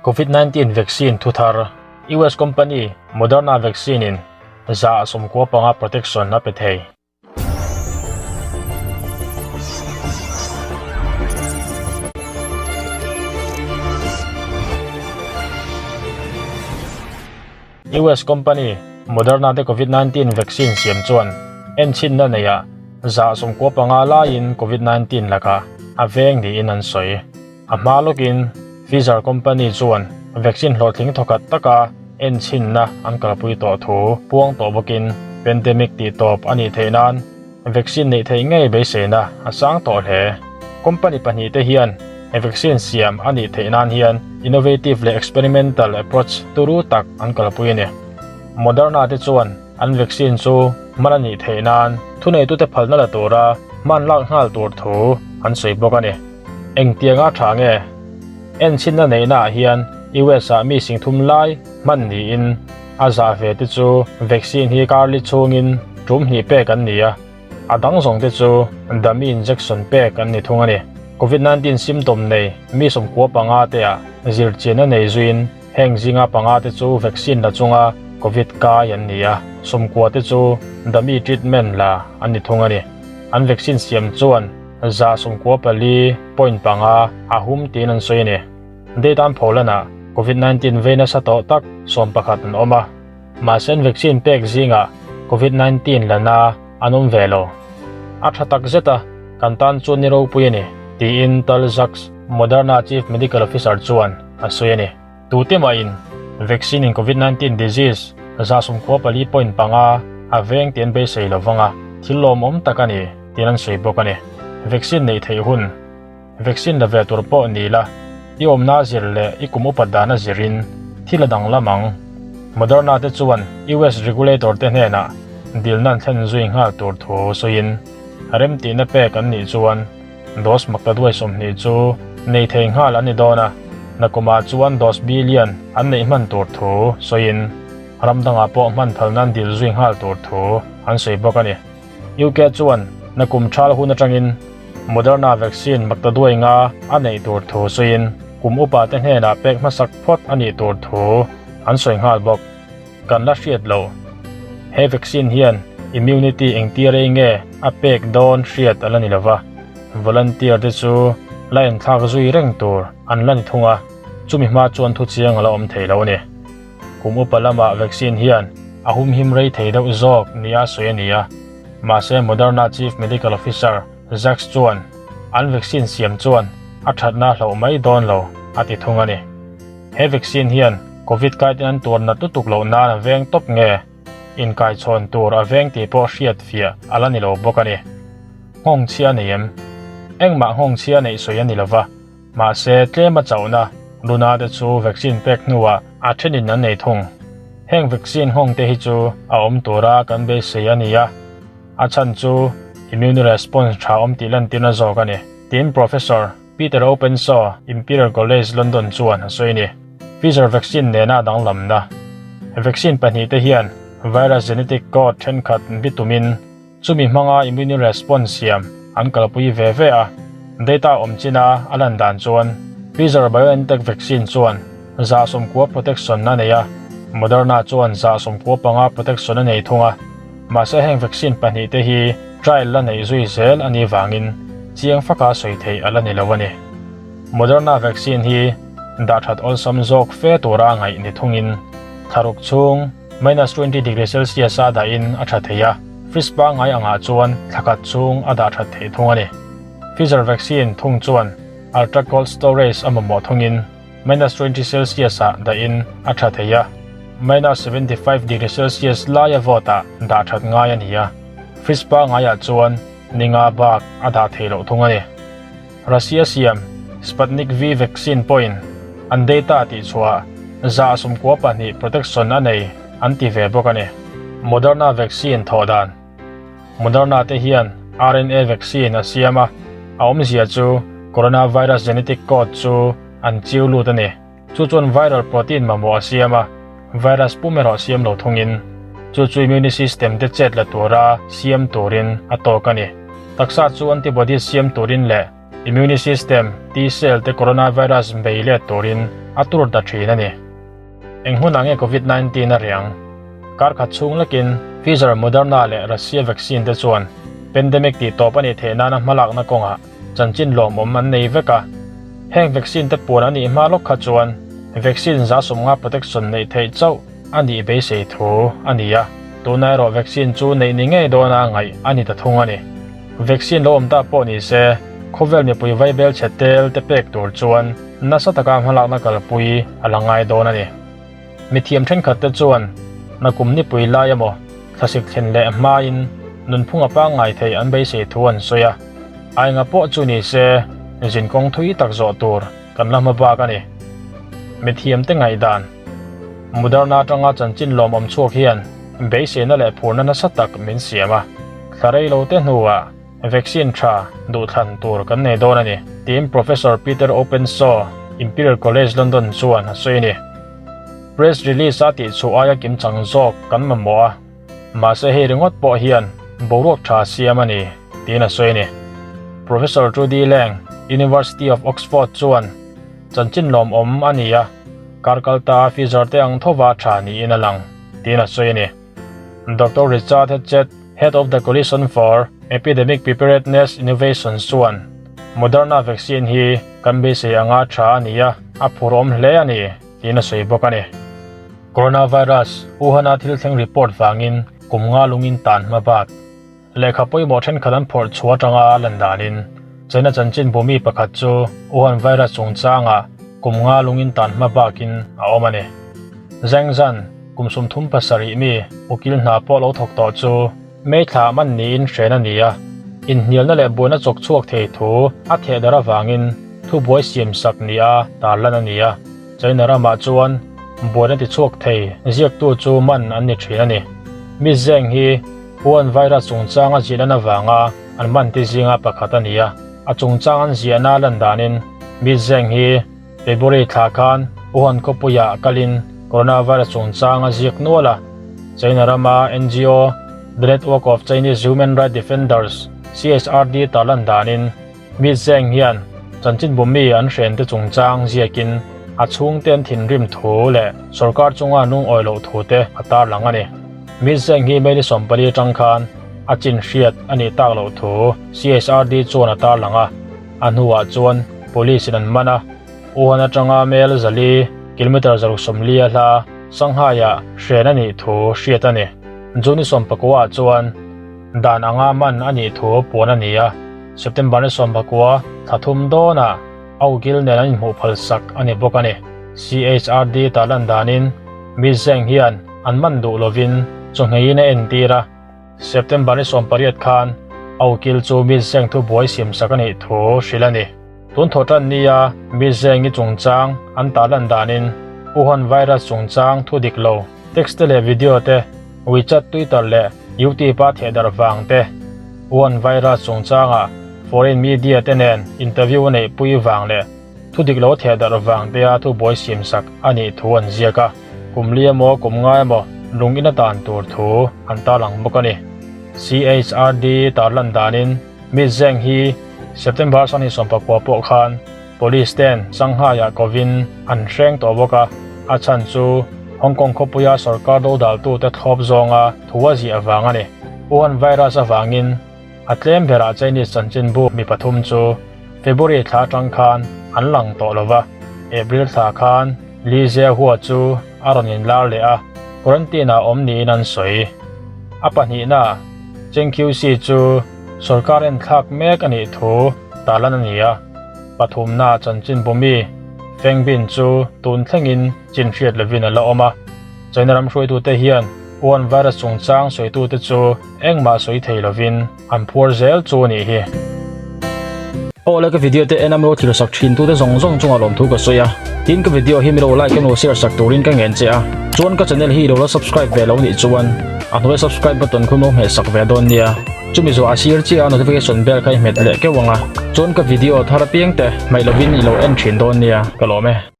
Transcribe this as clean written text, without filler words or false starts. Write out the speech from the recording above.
Covid-19 vaccine thuthar, US company Moderna vaccine in 95% protection a pe thei. US company Moderna te Covid-19 vaccine siam chuan enchhinna neihah 95% laiin Covid-19 lakah a veng niin an sawi. A hma lawkin Pfizer company chuan vaccine hlawhtling thawkhat taka enchhinna an kalpui tawh thu puang tawh bawkin pandemic tih tawp a nih theih nan vaccine neih theih ngei beiseina a sang tawh hle. Company pahnihte hian vaccine siam a nih theih nan hian innovative leh experimental approach turu tak an kalpui a ni. Moderna te chuan an vaccine chu hman a nih theih nan thuneitute phalna la tura hman lak nghal tur thu an sawi bawk a ni. Engtianga tha nge? Enchhinna neihnaah hian US ah mi singthum lai hman niin a zah ve te chu vaccine hi karli chhungin tum hnih pek an ni a, a dang zawng te chu dummy injection pek an ni thung a ni. Covid 19 symptom nei mi 95 te ah zirchianna nei zuiin heng zinga panga te chu vaccine la chunga covid kai an ni a, 90 te chu dummy treatment la an ni thung a ni. An vaccine siam chuan 94.5 a hum tiin an sawi a ni. Date-an pholanah Covid 19 vei nasa tawh tak 11 an awm a, mahse an vaccine pek zingah Covid 19 lana an awm ve lo. A tha tak zet a, kan tan chuan ni ropui a ni, tiin Tal Zaks, Moderna Chief Medical Officer chuan a sawi a ni. Tute mahin vaccine in Covid 19 disease 94.5 a veng tih an beisei lo vang a, thil lawmawm tak a ni tiin an sawi bawk a ni. Vaccine neih theih hun, Vaccine la ve tur pawh ni la, i awmna a zir leh i kum upat dan a zirin thil a danglam ang. Moderna te chuan US regulator te hnenah dilna an thlen zui nghal tur thu sawiin remtihna pek an nih chuan dose maktaduai 20 chu nei thei nghal an ni dawn a, nakumah chuan dose billion an neih hman tur thu sawiin ram dangah pawh hman phalna an dil zui nghal tur thu an sawi bawk a ni. UK chuan nakum thal hun atangin Moderna vaccine maktaduai nga a neih tur thu sawiin kum upa te hnenah pek hmasak phawt a nih tur thu an sawi nghal bawk. Kan la hriat lo. He vaccine hian immunity engtir ei nge a pek dawn hriat a la ni lova, volunteer te chu la enthlak zui reng tur an la ni thung a, chumi hma chuan thu chiang a la awm thei lo a ni. Kum upa lamah vaccine hian a humhim rei thei deuh zawk nia sawi a ni a, mahse Moderna Chief Medical Officer Zaks chuan an vaccine siam chuan a thatna hloh mai dawn lo a ti thung a ni. He vaccine hian Covid kaiten an tuar nat lutuk loh nan a veng tawp nge inkaichhawn tur a veng tih pawh hriat fiah a la ni lo bawk a ni. Nghawng chhia nei em? Engmah nghawng chhia neih sawi a ni lova, mahse tlem a chauhna luna te chu vaccine pek hnuah a thenin an nei thung. Heng vaccine nghawng te hi chu a awm tura kan beisei a ni a, a chhan chu immune response tha awm tih lantirna zawk a ni, tiin Professor. Peter Openshaw, Imperial College London chuan a sawi a ni. Pfizer vaccine nena a danglamna. Vaccine pahnihte hian virus genetic code thenkhat bitumin chumi hmanga immune response siam an kalpui ve ve a. Data awm china a lan dan chuan Pfizer-BioNTech vaccine chuan 90 protection a nei a, Moderna chuan 95 protection a nei thung a. Mahse heng vaccine pahnihte hi trial la neih zui zel a nih vangin chiang faka sawi theih a la ni lo a ni. Moderna vaccine hi dahthat awlsam zawk fe tura a ngaih ni thungin thlaruk chhung minus 20 degree Celsius a dahin a tha thei a, fridge pangngai angah chuan thlakhat chhung a dahthat theih thung a ni. Pfizer vaccine thung chuan ultra cold storage a mamawh thungin minus 20 Celsius ah dahin a tha thei a, minus 75 degree Celsius laia vawtah dah that ngai a ni a, fridge pangaiah chuan ninga bak a dah theih loh thung a ni. Russia siam Sputnik V vaccine pawhin an data tihchhuah 92 protection a nei an ti ve bawk a ni. Moderna vaccine thawh dan. Moderna te hian RNA vaccine a siam a, a awmzia chu coronavirus genetic code chu an chiu lut a ni. Chu chuan viral protein mamawh a siam a, virus pum erawh siam lo thungin chu chu immune system te chet la tura siam turin a tawk a ni. Taksa chu antibodies siam turin leh immune system T-cell te coronavirus bei let turin a tur ta thin a ni. Eng hunah nge Covid 19 a riang? Kar khat chhung lekin Pfizer, Moderna leh Russia vaccine te chuan pandemic tih tawp a nih theih nana hmalakna kawngah chanchin lawmawm an nei vek a. Heng vaccine te puan a nih hma lawk kha chuan vaccine 150 protection neih theih chauh a nih beisei thu a ni a. Tunah erawh vaccine chu neih ni ngei dawna ngaih a ni ta thung a ni. Vaccine lo awm ta pawh ni se, khawvel mipui vaibel chhe tel te pek tur chuan nasa taka hmalakna kalpui a la ngai dawn a ni. Mithiam thenkhat te chuan nakum nipui lai emaw thlasik thlen leh hmain nunphung a pangngai theih an beisei thu an sawi a, ainga pawh chu ni se zinkawng thui tak zawh tur kan la hma bak a ni. Mithiam te ngaihdan Moderna atanga chanchin lawmawm chhuak hian beiseina leh phurna nasa tak min siam a, thla rei lo te hnuah vaccine tha duhthlan tur kan nei dawn a ni, tiin Professor Peter Openshaw, Imperial College London chuan a sawi a ni. Press release a tihchhuah aia kimchang zawk kan mamawh a, mahse hei ringawt pawh hian boruak tha siam a ni, tiin a sawi a ni. Professor Trudy Lang, University of Oxford chuan chanchin lawmawm a ni a, kar kalta Pfizer te ang thova tha niin a lang, tiin a sawi a ni. Doctor Richard Hatchett, Head of the Coalition for Epidemic Preparedness Innovations chuan, Moderna vaccine hi kan beisei anga tha a ni a, a phur awm hle a ni, tiin a sawi bawk a ni. Coronavirus, Wuhan-a thil thleng report vangin kum nga lungin tan hma bak. Lehkha pawimawh thenkhat an phawrh chhuah atanga a lan danin, China chanchin bumi pakhat chu Wuhan virus chungchangah kum nga lungin tan hma bakin a awm a ni. Zhang Zhan, kum 37 mi ukil hna pawh lo thawk tawh chu May thla man niin hren a ni a, inhnialna leh buaina chawk chhuak thei thu a theh darh avangin thubuai siam sak nia tarlan a ni a. China ramah chuan buaina ti chhuak thei ziaktu chu man an ni thin a ni. Mi Zheng hi Wuhan virus chungchanga ziahlan avanga an man ti zinga pakhat a ni a, a chungchang an ziahna lan danin Mi Zheng hi February thla khan Wuhan khawpuiah kalin coronavirus chungchang a ziak nual a. China rama NGO The Network of Chinese Human Rights Defenders, CHRD, tarlan danin Mi Zheng hian chanchin bumi an hrente chungchang ziakin a chhungte an thinrim thu leh sorkar chunga lungawi loh thu te a tarlang a ni. Mi Zheng hi May ni 14 atang khan a chin hriat a nih tak loh thu CHRD chuan a tarlang a, a hnuah chuan police in an man a, Wuhan atanga mel 400, kilometre 140 a hla Shanghai-ah hren a nih thu hriat a ni. June ni 19 ah chuan dan anga man a nih thu puan a ni a, September ni 19 thla thum dawnah a ukil nen an inhmuh phal sak a ni bawk a ni. CHRD tarlan danin Mi Zheng hian an man duh lovin chawhngeiin a entir a, September ni 18 khan a ukil chu Mi Zheng thu buai siam sak a nih thu hrilh a ni. Tun thawh tan nia Mi Zheng-i chungchang an tarlan danin Wuhan virus chungchang thu dik lo text te leh video te WeChat, Twitter leh YouTube a thehdarh vang te, Wuhan virus chungchanga foreign media te nen interview a neihpui vang leh thu dik lo thehdarh vang te a thubuai siamsak a nih thu an ziak a, kum li emaw kum nga emaw lung in a tan tur thu an tarlang bawk a ni. CHRD tarlan danin Mi Zheng hi September 29 pawh khan Police ten Shanghai-ah kovin an hreng tawh bawk a, a chhan chu Hong Kong khawpuia sorkar dodaltute thlawp zawnga thu a ziah vang a ni. Wuhan virus avangin a tlem berah Chinese chanchinbu mi pathum chu February thla atang khan an lang tawh lo va, April thla khan Li Jiahua chu a rawn inlar leh a, quarantine-ah awm niin an sawi. A pahnihna, Cheng Qiuxi chu sorkar enthlak mek a nih thu tarlan a ni a, pathumna chanchin bumi Feng Bin chu tun thlengin chin hriat lovin a la awm a. China ram hruaitute hian Wuhan virus chungchang sawitute chu engmah sawi thei lovin an phuar zel chu a nih hi. Aw le ka video te en a milo thlir sak thin tute zawng zawng chungah lawmthu ka sawi a, tin ka video hi milo like emaw share sak turin ka ngen che a, chuan ka channel hi ilo la subscribe ve lo nih chuan a hnuai subscribe button khu milo hmeh sak ve dawn nia, chumi zawh a sir chiah a notification bell kha i hmet leh keuh ang a, chuan ka video thar apiang te hmaih lovin ilo en thin dawn nia ka lawm e.